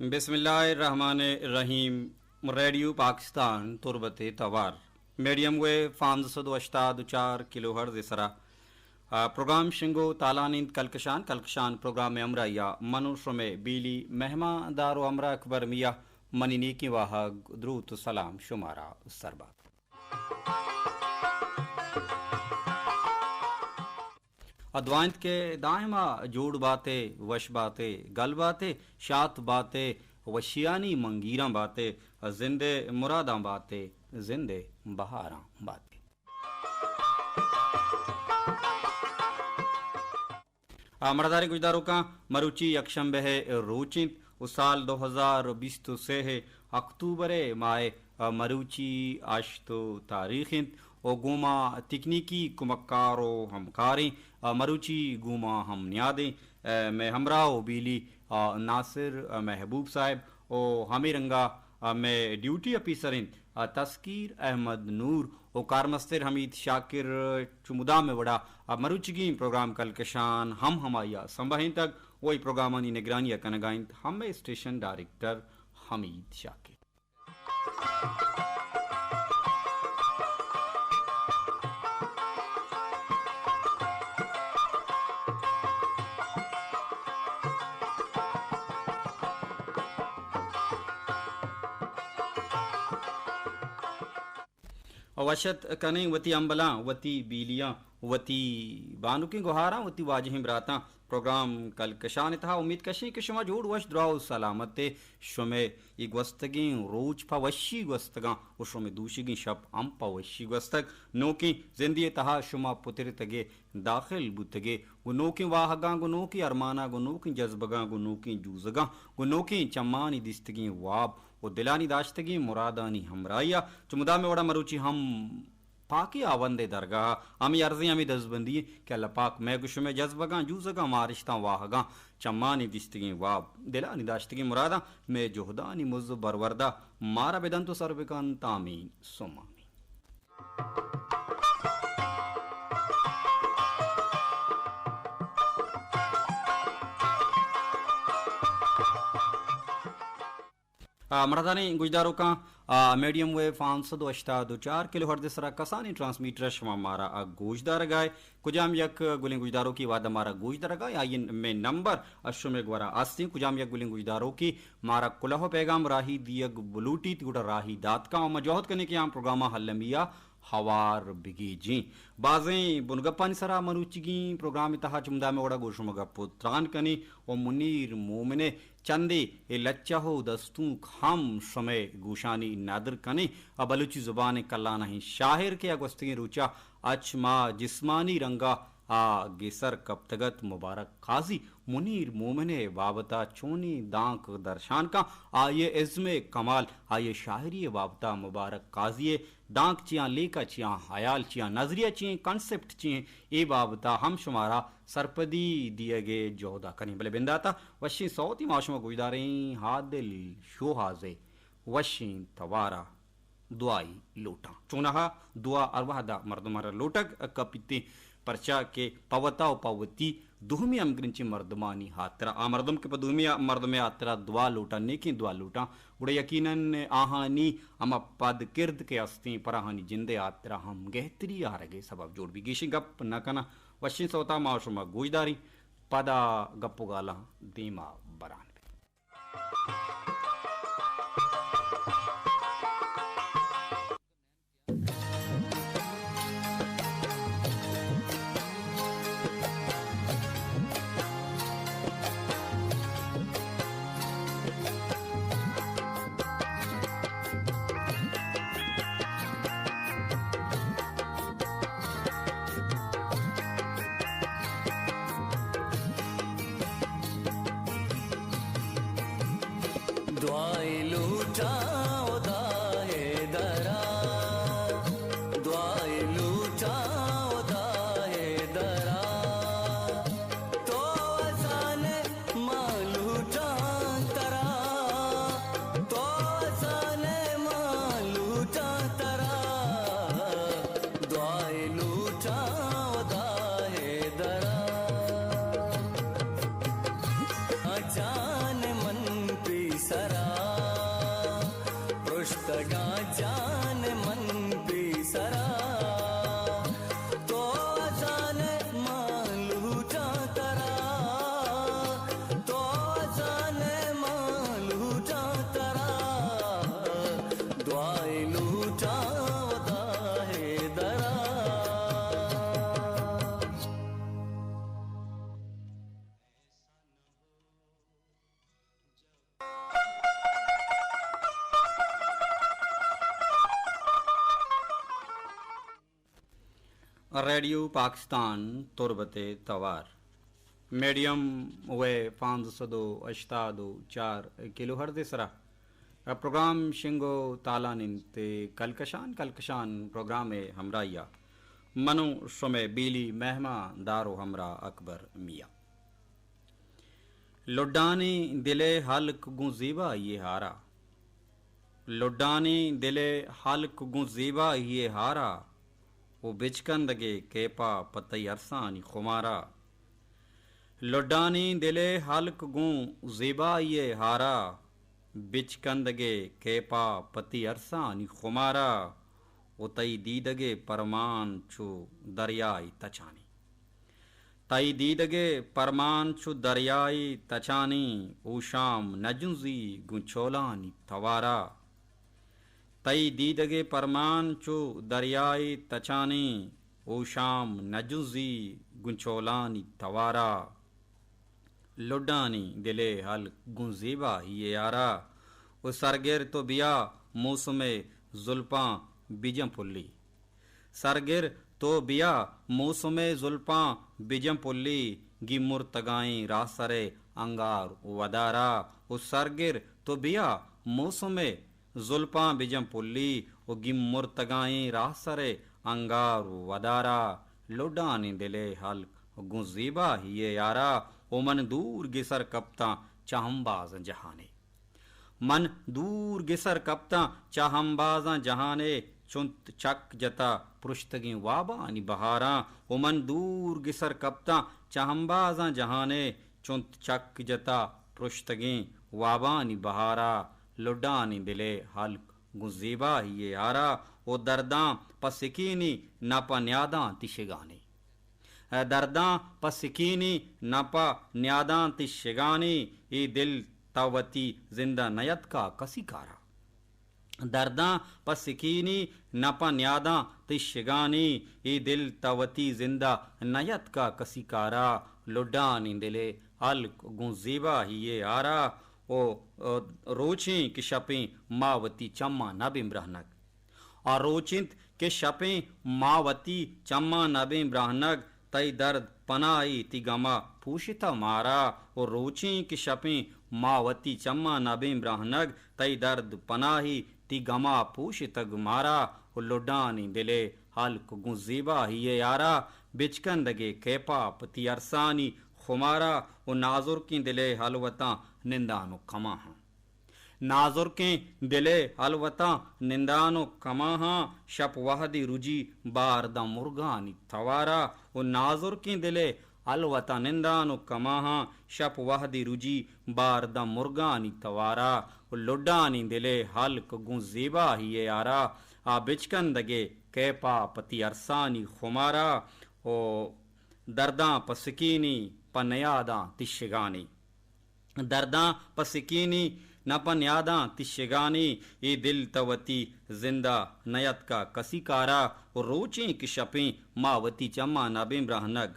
بسم اللہ الرحمن الرحیم۔ ریڈیو پاکستان تربت توار، میڈیم ویو پانچ سد و ہشتاد و چار کلو ہرٹز سرا، آ، پروگرام شنگو تالان انت کلکشان۔ کلکشان پروگرام ہمراہیا من و شمے بیلی مہمان دار و ہمراہ اکبر میاں، منی نیکیں واہگ، دروت و سلام شمارا سر بات۔ ء دعا انت کہ دائما جوڑ باتے، وش باتے، گل باتے، شات باتے، وشیانی منگیراں باتے، زند ء مراداں باتے، زند ء بہاراں باتے۔ آ، مڑداریں گوشداروکاں، مروچی یکشنبہ ء روچ انت و سال دو ہزار بیست و سے ء اکتوبر ء ماہ ء مروچی ہشت تاریخ انت و گوما تکنیکی کمکار و ہمکاریں، آ، مروچی گوما ہم نیادیں، آ، مئے ہمراہ و بیلی، آ، ناصر، آ، محبوب صاحب و ہمے رنگا، آ، مئے ڈیوٹی آفیسر انت، آ، تسکیر احمد نور و کارمستر حمید شاکر۔ چو مدام ء وڑا آ مروچیگیں پروگرام کلکشان ہم ہمائی ء سمبہینتگ و اے پروگرامانی نگرانی ء کنگا انت ہمے اسٹیشن ڈائریکٹر حمید شاکر۔ وش ات کنیں وتی امبلاں، وتی بیلیاں، وتی بانکیں گہاراں، وتی واجہیں براتاں۔ پروگرام کلکشان ء تہا امید کشیں کہ شما جوڑ وش دراہ و سلامت ء شمئے اے گوستگیں روچ پہ وشی گوستگاں و شمئے دوشیگیں شپ ہم پہ وشی گوستگ۔ نوکیں زندی ء تہا شما پترتگے، داخل بوتگے، گوں نوکیں واہگاں، گوں نوکیں ارماناں، گوں نوکیں جذبگاں، گوں نوکیں جوزگاں، گوں نوکیں چمانی دیستگیں واب و دلانی داشتگیں مرادانی ہمراہی ء چو مدام ء وڑا مروچی ہم پاکیں ہاوند ء درگاہ ء ہمے ارزیں، ہمے دزبندی انت کہ اللہ پاک مئے گوں شمئے جذبگاں، جوزگاں، مارشتاں، واہگاں، چمانی دیستگیں واب، دلانی داشتگیں مراداں، مئے جہدانی مز و برورد ء مارا بدنت و سر بکنت۔ آمین ثم آمین۔ آ، مڑداریں گوشداروکاں، آ، میڈیم ویو پانچ سد و ہشتاد و چار کلو ہرٹز سرا کسانیں ٹرانسمیٹر شما مارا آ گوشدارگائے۔ کجام یک گلیں گوشداروکی وعدہ مارا گوشدارگائے، آئی مئے نمبر اشمے گورا استیں۔ کجام یک گلیں گوشداروکی مارا کلہ و پیغام راہی دیگ بلوٹیت، گڑا راہی دات کن۔ ما جہد کنیں کہ آں پروگراما المی ء ہوار بگیجیں۔ بازیں بنگپانی سرا مروچیگیں پروگرام تہا چمدام وڑا گوشمگپ و تران کنیں و منیر مومن چندے اے لچہ و دستونک ہم شمئے گوشانی ندر کنیں۔ آ بلوچی زبان ء کلانہیں شاعر کہ آ گوستگیں روچا اچ ما جسمانی رنگا آ گسر کپتگت، مبارک قاضی منیر مومن ء بابتا چونیں دانک درشان کن۔ آئی ء ازم ء کمال، آئی ء شاعری ء بابتا مبارک قاضی ء دانک چیاں، لیکہ چیاں، حیال چیاں، نظریہ چیاں، کانسپٹ چیاں، اے بابتا ہم شمارا سرپدی دیگ ء جہدا کنیں۔ بلے بنداتا وشیں سوتی ما شما گوشداریں عادل شوہاز ء وشیں توارا دعائی لوٹاں۔ چونہا دعا ہر وہدا مردمارا لوٹگ کپیتیں، پرچا کہ پہ وتا و پہ وتی دومی ہمگرنچیں مردمانی ہاترا، آ مردم کہ پہ دومی مردمے ہاترا دعا لوٹاں، نیکیں دعا لوٹاں، گڑا یقیناً آہانی ہما پد کرد کہ استیں، پر آہانی جندے ہاترا ہم گہتری آرگے سبب جوڑ بی۔ گیشیں گپ نہ کناں، وشیں سوتا ما شما گوشداریں، پدا گپ و گالاں دیما بران بی۔ دعائے لوٹاں ہدا ء درا، دعائے لوٹاں ہدا ء درا، تو زان ئے ما لوٹاں ترا، تو زان ئے ما لوٹاں ترا، دعائے لوٹاں ہدا ء درا۔ آ جان من پیسا ریڈیو پاکستان تربت ءِ توار، میڈیم ویو پانزدہ سد و ہشتاد و چار کلو ہرٹز ءِ سرا پروگرام شنگ و تالان انت۔ کلکشان کلکشان پروگرام ءِ ہمراہی ءَ من و شمئے بیلی مہمان دار و ہمراہ اکبر میاں۔ لڈانیں دل ءِ ہلک گوں زیبائی ءِ ہارا، لڈانیں دل ءِ ہلک گوں زیبائی ءِ ہارا، او بچکندگے کیپا پہ تئی ارسانی خمارا۔ لڈانیں دل ءِ ہلک گوں زیبائی ءِ ہارا، بچکندگے کیپا پہ تئی ارسانی خمارا، او تئی دیدگے پرمان چو دریائی تچانی۔ تئی دیدگے پرمان چو دریائی تچانی، ہوشام نجنزی گوں چولانی توارا۔ تئی دیدگے پرمان چو دریائی تچانی، ہوشام نجنزی گوں چولانی توارا۔ لڈانی دل ءِ ہلک گوں زیبائی ءِ ہارا، او سرگر تو بیا موسم ءِ زلپاں بجن پلی۔ سرگر تو بیا موسم ءِ زلپاں بجن پلی، گیمرتگائیں راہسر ءِ انگار ودارا۔ او سرگر تو بیا موسم ءِ زلپاں بجن پلی، او گیمرتگائیں راہسر ءِ انگار ودارا۔ لڈانیں دل ءِ ہلک گوں زیبائی ءِ ہارا، او من دور گسر کپتاں چہ ہمبازاں جہانے۔ من دور گسر کپتاں چہ ہمبازاں جہانے، چنت چک جتا پرشتگیں وابانی بہاراں۔ او من دور گسر کپتاں چہ ہمبازاں جہانے، چنت چک جتا پرشتگیں وابانی بہارا۔ لڈانیں دل ءِ ہلک گوں زیبائی ءِ ہارا، او درداں پہ سکینی نہ پہ نیاداں تئی شگانی۔ اے درداں پہ سکینی نہ پہ نیاداں تئی شگانی، اے دل تہ وتی زند ءَ نیتکا کسی کارا۔ درداں پہ سکینی نہ پہ نیاداں تئی شگانی، اے دل تہ وتی زند ءَ نیتکا کسی کارا۔ لڈانیں دل ءِ ہلک گوں زیبائی ءِ ہارا، او، او روچیں کہ شپیں ما وتی چماں نہ بیں برہنگ۔ آ روچ انت کہ شپیں ما وتی چماں نہ بیں برہنگ، تئی درد پناہی تئی گما پوشتہ مارا۔ او روچیں کہ شپیں ما وتی چماں نہ بیں برہنگ، تئی درد پناہی تئی گما پوشتگ مارا۔ او لڈانیں دل ءِ ہلک گوں زیبائی ءِ ہارا، بچکندگے کیپا پہ تئی ارسانی خمارا۔ او نازرکیں دل ءِ ہلوتاں نندان و کماہاں۔ نازرکیں دل ءِ ہلوتاں نندان و کماہاں، شپ وہدی رجی بار داں مرگانی توارا۔ او نازرکیں دل ءِ ہلوتاں نندان و کماہاں، شپ وہدی رجی بار داں مرگانی توارا۔ او لڈانیں دل ءِ ہلک گوں زیبائی ءِ ہارا، آ بچکندگے کیپا پہ تئی ارسانی خمارا۔ او درداں پہ سکینی پہ نیاداں تئی شگانی۔ درداں پہ سکینی نہ پہ نیاداں تئی شگانی، اے دل تہ وتی زند ءَ نیتکا کسی کارا۔ او روچیں کہ شپیں ما وتی چماں نہ بیں برہنگ،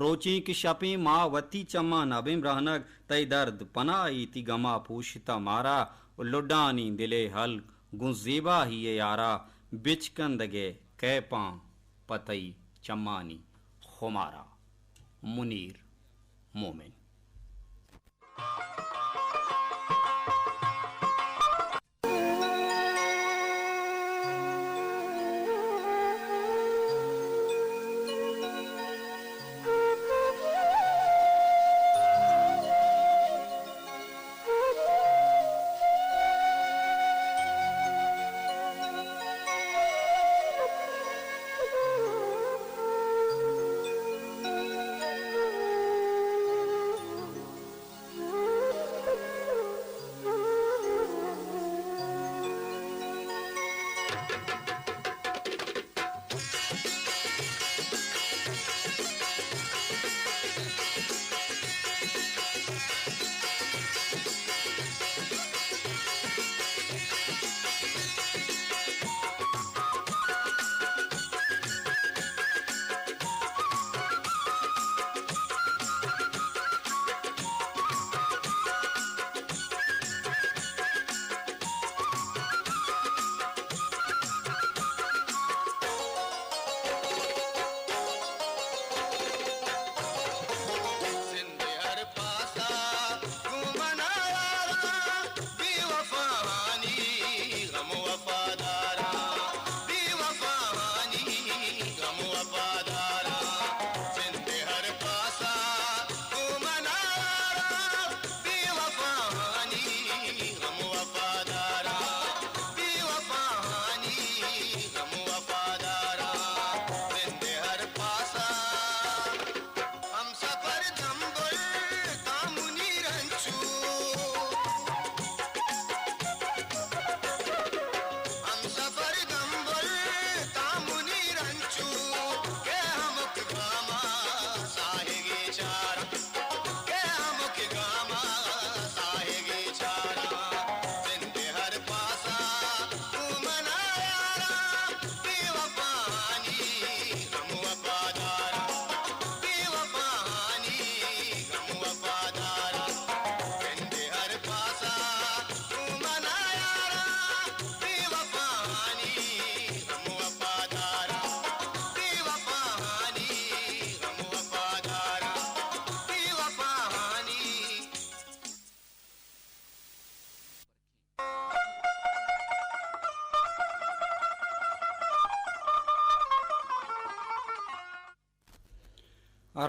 روچیں کہ شپیں ما وتی چماں نہ بیں برہنگ، تئی درد پناہی تئی گما پوشتہ مارا۔ او لڈانیں دل ءِ ہلک گوں زیبائی ءِ ہارا، بچکندگے کیپاں پہ تئی چمانی خمارا۔ منیر مومن۔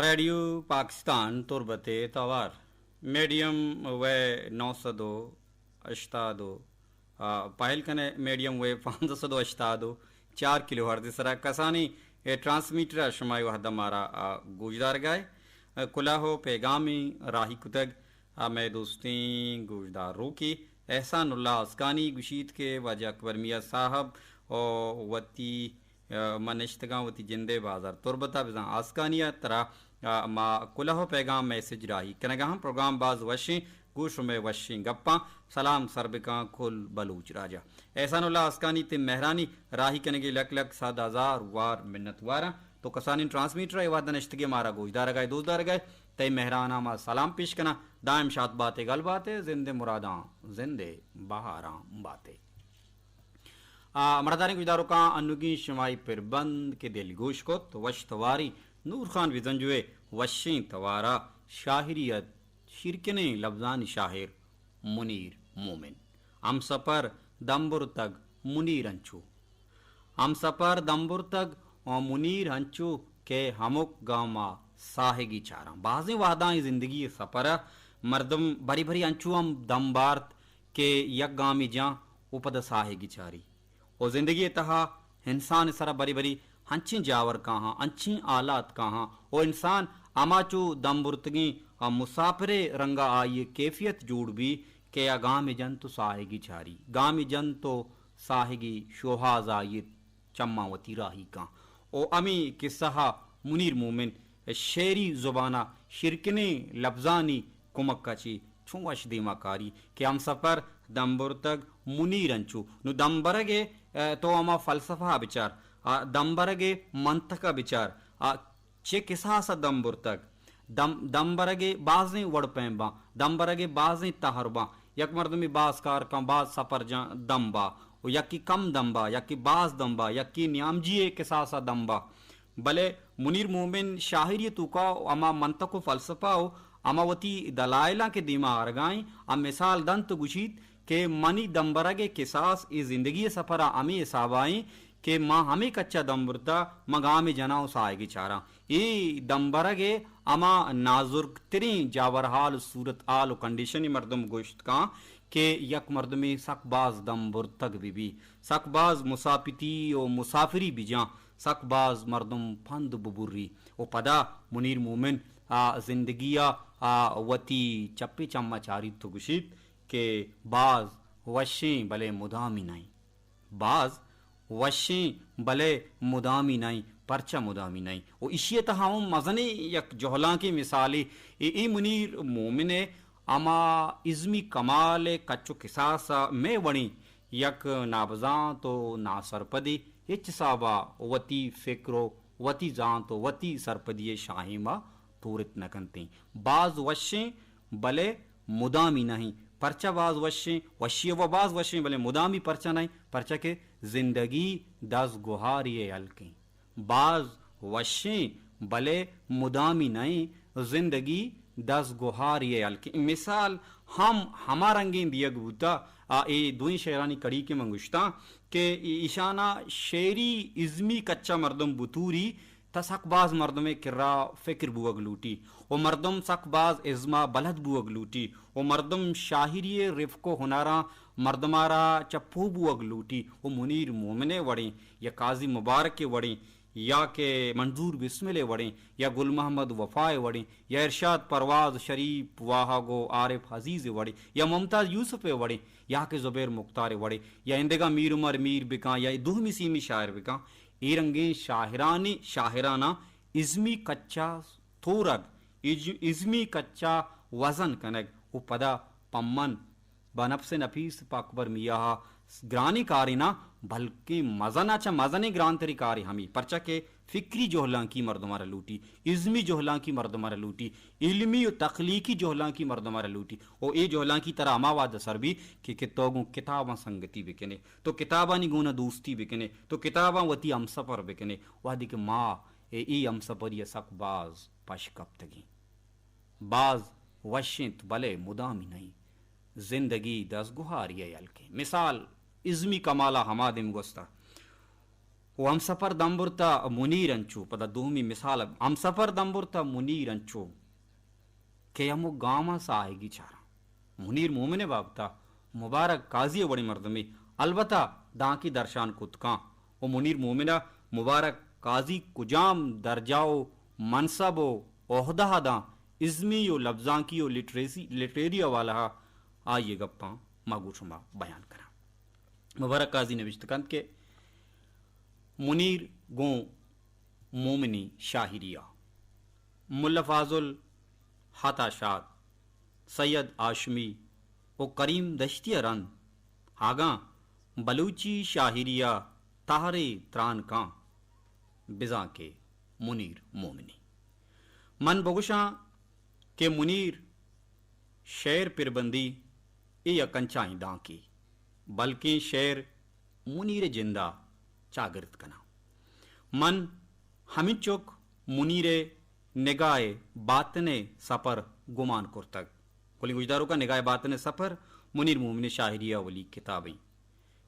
ریڈیو پاکستان تربت ءِ توار، میڈیم ویو نو سد و ہشتاد و، آ، پہل کنے میڈیم ویو پانزدہ سد و ہشتاد و چار کلو ہرٹز ءِ سرا کسانیں اے ٹرانسمیٹر ءَ شما اے وہد ءَ مارا، آ، گوشدارگ ءَ ئے۔ آ، کلوہ ءُ پیغامے راہی کتگ، آ، مئے دوستیں گوشداروکے احسان اللہ آسکانی گوشیت کہ واجہ اکبر میاں صاحب ءُ وتی، آ، من نشتگاں وتی جند ءِ بازار تربت ءَ، بزاں آسکانی ءَ ترا، آ، ما کلوہ ءُ پیغام میسج راہی کنگ ءَ آں۔ پروگرام باز وشیں، گوں شمئے وشیں گپاں سلام سر بکاں کل بلوچ راج ءَ۔ احسان اللہ آسکانی تئی مہرانی راہی کنگ ءِ لک لک صد ہزار وار منت واراں۔ تو کسانیں ٹرانسمیٹر ءَ اے وہد ءَ نشتگ ئے مارا گوشدارگ ءَ ئے، دوست دارگ ءَ ئے، تئی مہراناں ما سلام پیش کناں۔ دائم شات بات ئے، گل بات ئے، زند ءِ مراداں زند ءِ بہاراں بات ئے۔ آ، مڑاہداریں گوشداروکاں، انوگیں شمائی پربند کہ دلگوش کت، وش تواری نور خان بزنجو ءِ وشیں توار ءَ شاعری ات، شیرکنیں لبزانی شاعر منیر مومن۔ ہمسپر دمبرتگ منیر انچو۔ ہمسپر دمبرتگ منیر انچو کہ ہمک گام ءَ ساہگی چاراں۔ بازیں وہداں اے زندگی ءِ سپر ءَ مردم بری بری انچو ہم دم بارت کہ یک گامے جاں ءُ پدا ساہگی چاری۔ ءُ زندگی ءِ تہا انسان ءِ سرا بری بری انچیں جاور کاہاں، انچیں حالات کاہاں ءُ انسان ہما چو دم برتگیں مساپرے رنگ ءَ آئی ءِ کیفیت جوڑ بی کہ آ گامے جنت ءُ ساہگی چاری، گامے جنت ءُ ساہگی شوہاز آئی ءِ چماں وتی راہی کاں۔ ءُ ہمے قصہ ءَ منیر مومن شعری زبان ءَ شیرکنیں لبزانی کمک ءَ چہ چون وش دیما کاری کہ ہمسپر دمبرتگ منیر انچو۔ نوں دمبرگ ءِ، ءَ، تو ہما فلسفہ ءَ بچار، آ، دمبرگ ءِ منطق ءَ بچار، آ، چہ کساس ءَ دمبرتگ۔ دم-، دمبرگ ءِ بازیں وڑ پیم باں، دمبرگ ءِ بازیں تہر باں۔ یک مردمے باز کار کن، باز سپر جاں، دم با، ءُ یکے کم دم با، یکے باز دم با، یکے نیامجی ءِ کساس ءَ دم با۔ بلے منیر مومن شاعری ءِ توکا ہما منطق ءُ فلسفہ ءُ ہما وتی دلائلاں کہ دیما آرگا ایں، آ مثال دنت ءُ گوشیت کہ منی دمبرگ ءِ کساس اے زندگی ءِ سپر ءَ ہمے حساب ءَ ایں کہ ما ہمے کچ ءَ دم برتہ، ما گامے جناں ءُ ساہگے چاراں۔ اے دمبرگ ءِ ہما نازرکتریں جاورحال ءُ صورتحال ءُ کنڈیشن ءَ مردم گوشت کاں کہ یک مردمے سک باز دم برتگ بہ بی، سک باز مساپتی ءُ مسافری بجاں، سک باز مردم پند ببری۔ ءُ پدا منیر مومن آ زندگی ءَ آ وتی چپی چم ءَ چاریت ءُ گوشیت کہ باز وشیں بلے مدامی نہ ایں۔ باز وشیں بلے مدامی نہ ایں۔ پرچا مدامی نہ ایں؟ ءُ ایشی ءِ تہا ہم مزنیں یک جہلانکیں مثالے اے، اے منیر مومن ءِ ہما ازمی کمال ءِ کچ ءُ کساس ءَ مئے وڑیں یک نابزانت ءُ ناسرپدے ہچ حساب ءَ وتی فکر ءُ وتی زانت ءُ وتی سرپدی ءِ شاہیم ءَ تورت نہ کنت ایں۔ باز وشیں بلے مدامی نہ ایں۔ پرچا باز وشیں؟ وشی ءَ وَ باز وشیں، بلے مدامی پرچا نہ ایں؟ پرچا کہ زندگی دزگوہارے ءِ ہلک ایں۔ باز وشیں بلے مدامی نہ ایں، زندگی دزگوہارے ءِ ہلک ایں۔ مثال ہم ہما رنگیں دیگ بوتہ، آ، اے دوئیں شعرانی کڑی کہ من گوشتاں کہ ای-، ایشان ءَ شعری ازمی کچ ءَ مردم بتوری، تہ سک باز مردم ءِ کرا فکر بوگ لوٹی ءُ مردم سک باز ازم ءَ بلد بوگ لوٹی ءُ مردم شاعری ءِ رفق ءُ ہنراں مردم ءَ را چہ پوہ بوگ لوٹی ءُ منیر مومن ءِ وڑیں یا قاضی مبارک ءِ وڑیں یا کہ منظور بسمل ءِ وڑیں یا گل محمد وفا ءِ وڑیں یا ارشاد پرواز، شریف واہگ ءُ عارف عزیز ءِ وڑیں یا ممتاز یوسف ءِ وڑیں یا کہ زبیر مختار ءِ وڑیں یا ایندگہ میر عمر میر بکاں یا دومی سیمی شاعر بکاں، اے رنگیں شاعرانی، شاعراناں ازمی کچ ءَ تورگ، اج-، ازمی کچ ءَ وزن کنگ ءُ پدا پہ من بہ نفس نفیس پہ اکبر میاں ءَ گرانیں کارے نہ، بلکیں مزن ءَ چہ مزنیں گرانتریں کارے ہمے، پرچا کہ فکری جہلانکی مردم ءَ را لوٹی، ازمی جہلانکی مردم ءَ را لوٹی، علمی ءُ تخلیقی جہلانکی مردم ءَ را لوٹی۔ ءُ اے جہلانکی ترا ہما وہد ءَ سر بی کہ، کہ تو گوں کتاباں سنگتی بکنے، تو کتابانی گون ءَ دوستی بکنے، تو کتاباں وتی ہمسفر بکنے، وہدے کہ ما اے، اے ہمسفری ءَ سک باز پش کپتگیں۔ باز وش انت بلے مدامی نہ ایں۔ زندگی دزگوہاری ءِ ہلک ایں۔ مثال ازمی کمال ءَ ہما دیم گوستہ۔ و ہمسفر دمبرتا منیر انچو، پدا دومی مثال، ہمسفر دمبرتا منیر انچو کہ ہمو گاماں ساہگی چاراں۔ منیر مومن ء بابتا مبارک قاضی ء وڑیں مردمے البتہ دانکے درشان کت کاں۔ و منیر مومن ء مبارک قاضی کجام درجہ و منصب و عہدہ ء داں، ازمی و لبزانکی و لٹریسی، لٹریری حوالہ ء آئی ء گپاں ما گوں شما بیان کناں۔ مبارک قاضی نوشت کنت کہ منیر گوں مومنی شاعری ء ملا فاضل، عطا شاد، سید ہاشمی و کریم دشتی ء رند اگاں بلوچی شاعری ء تہرے تران کاں، بزاں کہ منیر مومنی۔ من بگوشاں کہ منیر شعر پربندی اے یک انچائیں دانکے، بلکیں شعر منیر ء جند ء چاگرد کناں۔ من ہمینچک منیر ء نگاہ باطن ء سپر گمان کرتگ۔ گلیں گوشداروکاں، نگاہ باطن ء سپر منیر مومن ء شاعری ء اولی کتاب انت۔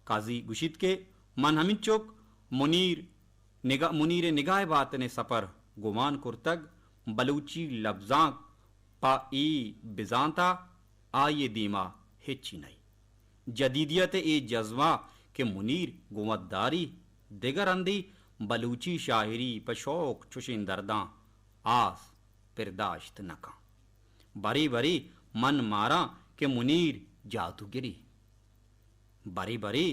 قاضی گوشیت کہ من ہمینچک منیر نگا-، منیر ء نگاہ باطن ء سپر گمان کرتگ، بلوچی لبزانک پہ اے بزانت ء آئی ء دیما ہچی نئی۔ جدیدیت ء اے جزم ء کہ منیر گوں وت داری، دگہ رندے بلوچی شاعری پہ شوق چشیں درداں آس پرداشت نہ کن۔ برے برے من ماراں کہ منیر جادوگرے۔ برے برے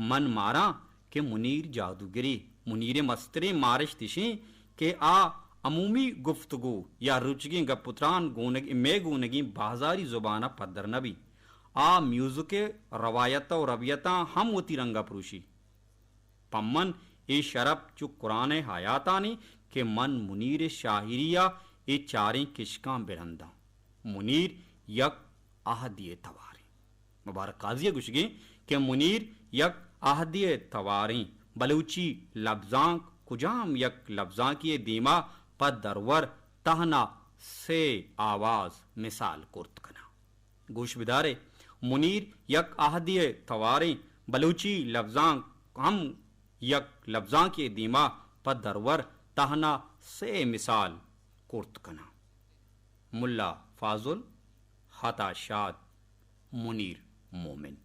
من ماراں کہ منیر جادوگرے۔ منیر ء مستریں مارشت اشیں کہ آ عمومی گفتگو یا روچگیں گپ و تران گونگ، مئے گونگیں بازاری زبان ء پدر نہ بی۔ آ میوزک ء روایت ء رویتاں ہم وتی رنگ ء پروشی۔ پہ من اے شرپ چو قرآن ء آیاتانی کہ من منیر ء شاعری ء اے چاریں کشکاں بہ رنداں۔ منیر یک عہدے ء تواریں۔ مبارک قاضی ء گوشگیں کہ منیر یک عہدے ء تواریں۔ بلوچی لبزانک کجام یک لبزانکے ء دیما پہ درور تہنا سے آواز مثال کرت کناں۔ گوش بدارے، منیر یک عہدے ء تواریں، بلوچی لبزانک ہم یک لبزانکے دیما پہ درور تہنا سے مثال کرت کناں۔ ملا فاضل، عطا شاد، منیر مومن،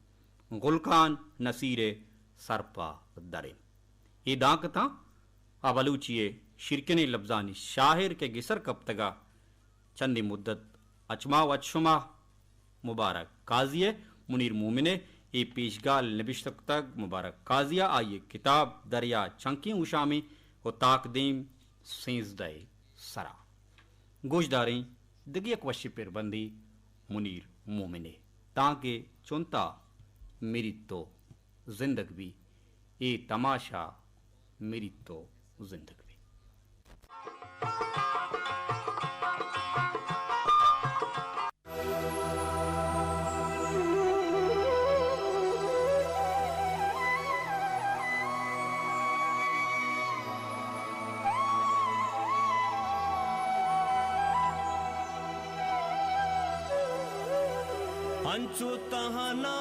گلکان نصیر ء سرپا دریں۔ اے دانکتاں آ بلوچی ء شیرکنیں لبزانی شاعر کہ گسر کپتگ ء چندی مدت اچ ما و اچ شما مبارک قاضی ء منیر مومن ء اے پیشگال نبشتہ کتگ۔ مبارک قاضی ء آئی ء کتاب دریا چنکیں ہوشامیں و تاکدیم سیزدہ ء سرا۔ گوشداریں دگہ یک وشیں پربندے منیر مومن ء، تانکہ چنتا میری تو زندگ بی، اے تماشا میری تو زندگ بی۔ انچو تہنا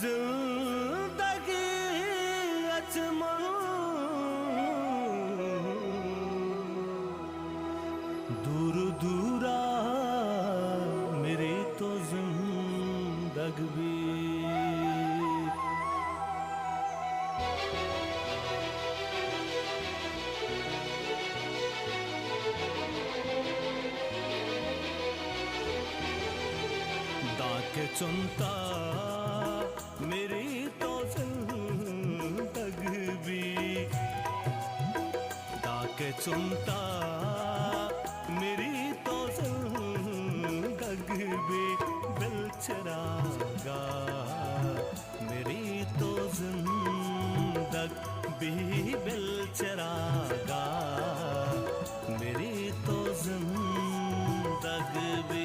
زندگی اچ من، دور دورا میری تو زندگ بی۔ دانکہ چنتا میری تو زندگ بی، دانکہ چنتا میری تو زندگ بی، بل چراگا میری تو زندگ بی، بل چراگا میری تو زندگ بی۔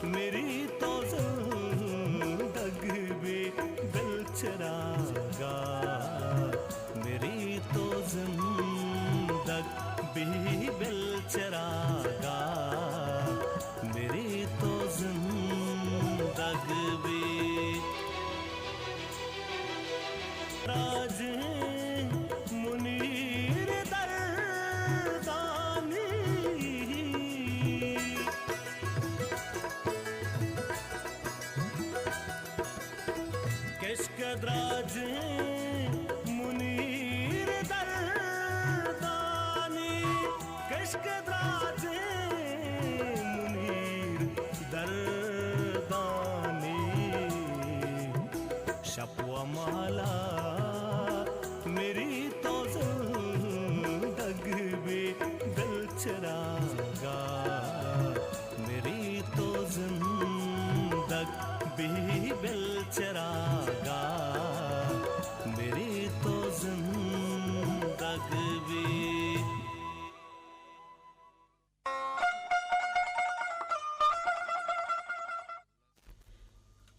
میری تو زندگ بی بل چراغا، میری تو زندگ بی بل چراغا، میری تو زندگ بی۔ راج منیر دردانی، کشک دراج منیر دردانی، کشک دراج منیر دردانی۔ شپ و مالا میری تو زندگ بی دل چراغا، میری تو زندگ بی بل چراغا، میری تو زندگ بی۔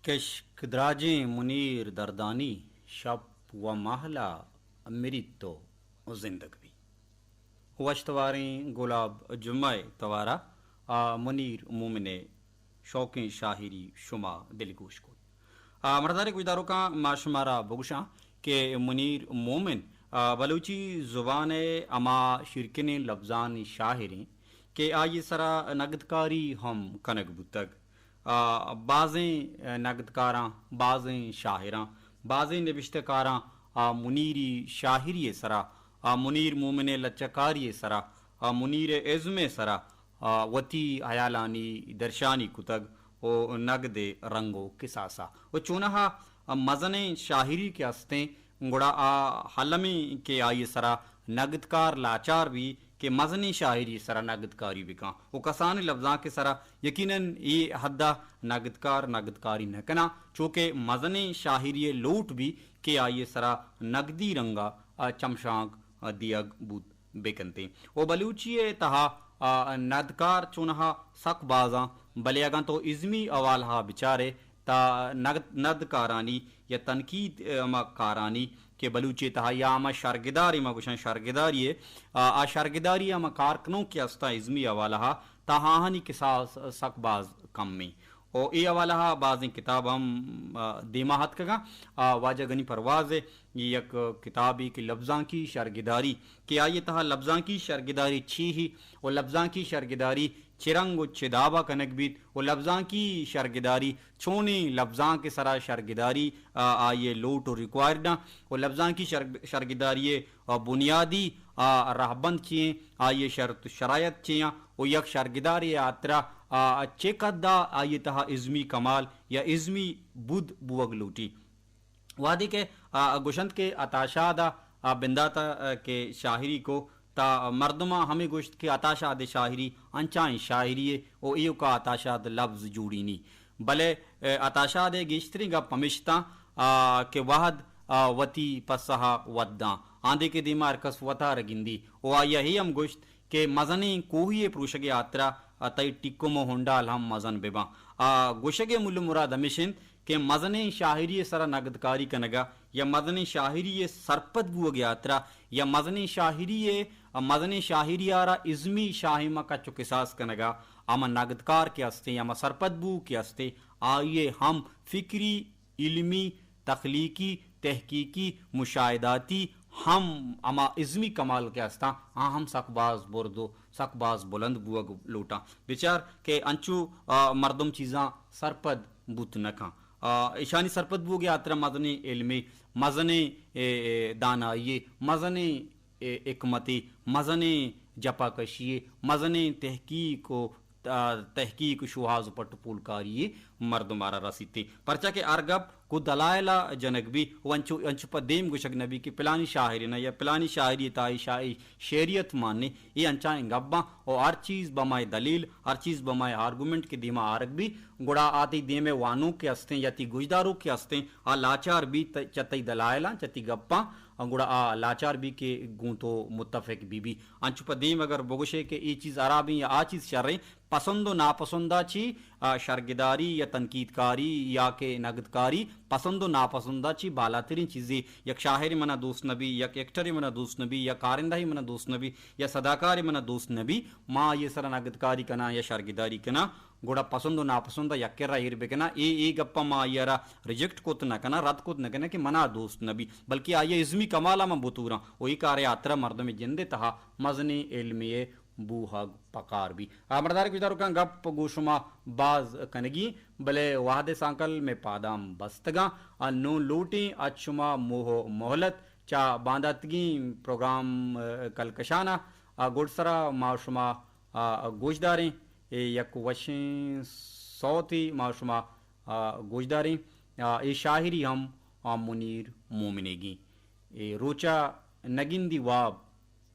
کشک دراجیں منیر دردانی، شپ و مہلا مریت تو زندگ بی۔ وشتواریں گلاب جمعہ ءِ توارا آ منیر مومن ءِ شوکیں شاعری شما دلگوش کت۔ آ مرداریں گوشداروکاں، ما شمارا بگوشاں کہ منیر مومن آ بلوچی زبان ءِ ہما شیرکنیں لبزانی شاعریں کہ آئی ءِ سرا نگدکاری ہم کنگ بوتگ۔ آ، بازیں نگدکاراں، بازیں شاعراں، بازیں نبشتہ کاراں آ منیری شاعری ءِ سرا، آ منیر مومن ءِ لچہ کاری ءِ سرا، آ منیر ءِ ازم ءِ سرا، آ وتی ہیالانی درشانی کتگ و نگد ءِ رنگ و کساسا و چونہا مزنیں شاعری کہ استیں، گڑا آ المی کہ آئی ءِ سرا نگدکار لاچار بی کہ مزنیں شاعری ءِ سرا نگدکاری بکاں و کسانیں لبزانک ءِ سرا یقیناً اے حد ءَ نگدکار نگدکاری نہ کناں، چوکہ مزنیں شاعری ءِ لوٹ بی کہ آئی ءِ سرا نگدی رنگ ءَ چمشانک دیگ بوت بکنتیں۔ و بلوچی ءِ تہا، آ، ندکار چونہا سک بازاں، بلے اگاں تو ازمی حوالہ ءَ بچارے، تا نگد، ندکارانی یا تنقید، ء، ہما کارانی کہ بلوچی تہا یا ہما شرگدارے، ما گوشاں شرگداری ء، آ، آ شرگداری ہما کارکنوک کہ استاں ازمی حوالہ ء، تا آہانی کساس سک باز کمیں۔ و اے حوالہ ء بازیں کتاب ہم، آ، دیما اتکگاں۔ آ، واجہ غنی پرواز ء یک کتابے کہ لبزانکی شرگداری، کہ آئی ء تہا لبزانکی شرگداری چی ہی و لبزانکی شرگداری چہ رنگ و چہ دابا کنگ بیت و لبزانکی شرگداری چونیں لبزانک ء سرا شرگداری، آ، آئی ء لوٹ و ریکوائرڈاں و لبزانکی شرگ-، شرگداری ء، آ، بنیادی، آ، رہبند چی ایں، آئی ء شرط و شرائط چی آں و یک شرگدارے ء ہاترا، آ، چہ قدا آئی ء تہا ازمی کمال یا ازمی بود بوگ لوٹی۔ وہدے کہ، آ، گوشنت کہ عطا شاد ء، آ، بندات ء، آ، کہ شاعری کو، تا مردماں ہمے گوشت کہ عطا شاد ء شاعری انچائیں شاعری ء و ایوکا عطا شاد لبز جوڑینی۔ بلے، آ، عطا شاد ء گیشتریں گپ ہمیشتاں، آ، کہ وہد، آ، وتی پسہ ء وداں۔ آندے کہ دیما ہر کس وتارا گندی و آئی ء اے ہم گوشت کہ مزنیں کوہی ء پروشگ ء ہاترا، آ، تئی ٹکم و ہنڈال ہم مزن بہ باں۔ آ، گوشگ ء مول و مراد ہمیش انت کہ مزنیں شاعری ء سرا نگدکاری کنگ ء یا مزنیں شاعری ء سرپد بوگ ء ہاترا یا مزنیں شاعری ء، مزنیں شاعری ء را ازمی شاہیم ء کچ و کساس کنگ ء ہما نگدکار کہ استیں، ہما سرپد بوگ کہ استیں، آئی ء ہم فکری، علمی، تخلیقی، تحقیقی، مشاہداتی ہم ہما ازمی کمال کہ استاں، آ ہم سک باز برد و سک باز بلند بوگ لوٹاں۔ بچار کہ انچو، آ، مردم چیزاں سرپد بوت نہ کن۔ آ، ایشانی سرپد بوگ ء ہاترا مزنیں علمے، مزنیں، اے، اے، دانائی، مزنیں، اے، حکمتے، مزنیں جپاکشی، مزنیں تحقیق و، آ، تحقیق و شوہاز و پٹ و پولکاری مردم آرا رسیتے۔ پرچا کہ ہر گپ گوں دلائل ء جنگ بی و انچو، انچو پہ دیم گوشگ نہ بی کہ پلانی شاعرے نہ یا پلانی شاعری تہا اے شاعری شعریت مانے، اے انچائیں گپ باں و ہر چیز بہ مئے دلیل، ہر چیز بہ مئے آرگومنٹ کہ دیما آرگ بی، گڑا آ تئی دیم ء وانوک کہ استیں یا تئی گوشداروک کہ استیں، آ لاچار بی ت-، چہ تئی دلائلاں، چہ تئی گپاں، گڑا آ لاچار بی کہ گوں تو متفق بی بی۔ انچو پہ دیم اگر بگوشے کہ اے چیز ہرابیں یا آ چیز شریں، پسند و ناپسند ءَ چی، آ، شرگداری یا تنقیدکاری یا کہ نگدکاری، پسند و ناپسند ءَ چی بالاتریں چیزے۔ یک شاعرے منا دوست نبی، یک ایکٹرے منا دوست نبی، یا کارندہے منا دوست نبی، یا صداکارے منا دوست نبی، ما آئی ءِ سرا نگدکاری کناں یا شرگداری کناں، گڑا پسند و ناپسند ءَ یک کرا ایر بکناں۔ اے، اے گپاں ما آئی ءَ را ریجیکٹ کت نہ کناں، رد کت نہ کناں کہ منا دوست نبی، بلکہ آئی ءِ ازمی کمال ءَ من بتوراں۔ و اے کار ءِ ہاترا مردم ءِ جند ءِ تہا مزنیں علمے ءِ بوہگ پکار بی۔ آ، مردار گوشداروکاں، گپ گوں شما باز کنگی، بلے وہد ءِ سانکل مئے پاداں بستگاں۔ آ، نوں لوٹیں اچ شما موہ و مہلت چہ بانداتگیں پروگرام، آ، کلکشان ءَ، آ، گڈسرا ما شما، آ، گوشداریں۔ اے یک وشیں سوتے ما شما، آ، گوشداریں۔ آ، اے شاعری ہم، آ، منیر مومنیگیں۔ اے روچا نگندی واب،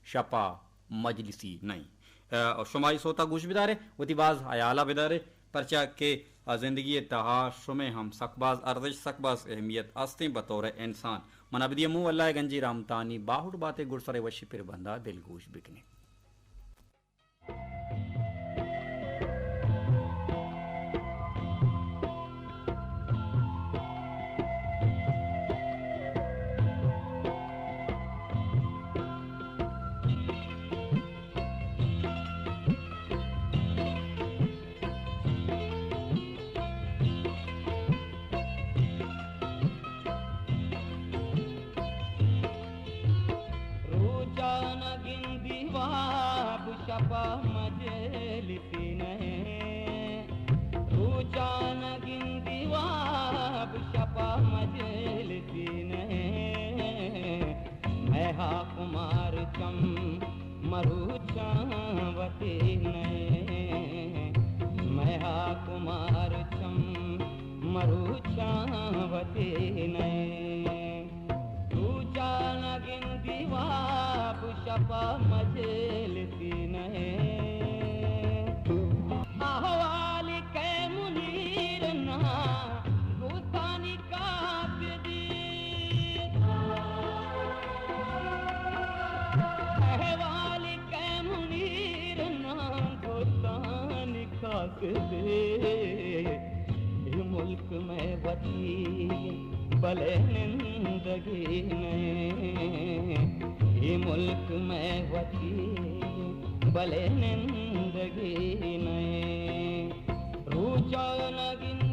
شپا مجلسی نئیں۔ آ، شما اے سوتا گوش بدارے، وتی باز حیالا بدارے، پرچا کہ، آ، زندگی ءِ تہا شمئے ہم سک باز ارزش، سک باز اہمیت استیں بطور انسان۔ من ابدی امو اللہ ءِ گنجی رحمتانی باہوٹ باتے۔ گڈسرے وشی پر بندا دلگوش بکنیں۔ روچا نہ گندی واب، شپا مجلسی نئے۔ روچا نہ گندی واب، شپا مجلسی نئے۔ مئے ہاک مار چم مروچاں وتی نئے۔ مئے ہاک مار چم مروچاں وتی نئے۔ روچا نہ گندی واب، شپا مجلسی نئے۔ احوال کئے منیر نا گوستانی قاصدی۔ احوال کئے منیر نا گوستانی قاصدی۔ اے ملک مئے وتی بلے نندگی نئے۔ اے ملک مئے وتی بلے نندگی نئے۔ روچا نہ گندی